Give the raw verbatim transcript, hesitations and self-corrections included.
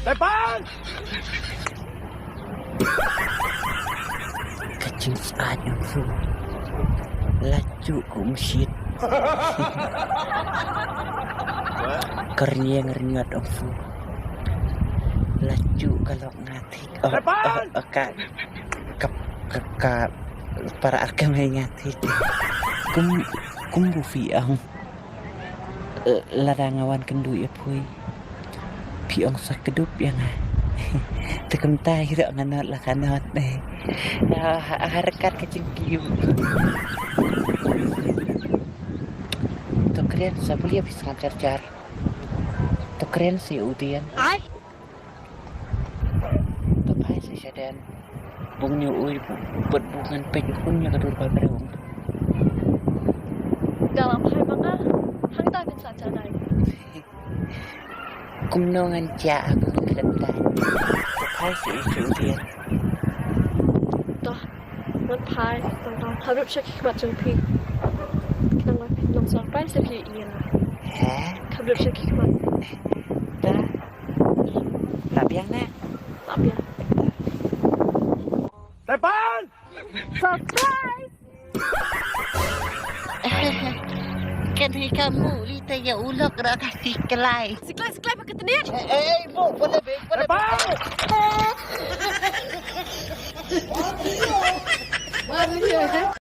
Tepan! Ka jingsngewsih ong phi. La juh ka umshit. Ka rynïeng rynïot ong phi. La juh ka lok nga thik. Oh, oh, oh, ka, ka, ka, ka para ka mei nga thik. Kum, kum bu phi ong. Eh, lada nga wan kynduh ïa phi. Phi ong sa kdup ïa nga. Te kumta hi ruh nga nod la ka nod eh. Ah, ha, ha ryngkat ka jingkiew. To kren sa bun ïa phi sngap jar jar. To kren sa ïa u Dian. Ai. To phai sa sha den. Bun ïa u, bad bun ngan peit u khun ïa ka dur ba briew. Da la phai ma nga, hangta phin sa janai. Kumno ngan jia ha ka khlem dai. To phai sa sha u Dian. To, ngan phai, to, to, hap rup sha ki khmat jong phi. Ngan phai, ngan surprise phi ïa nga. He? Hap rup sha ki khmat. Da. Lap ïa nga. Lap ïa. Tepan! Surprise! Kan hi ka mu li ta ya ulok ra ka siklai. Siklai, siklai pakai tenir. Eh, eh, bu, boleh be, boleh be. Tepan!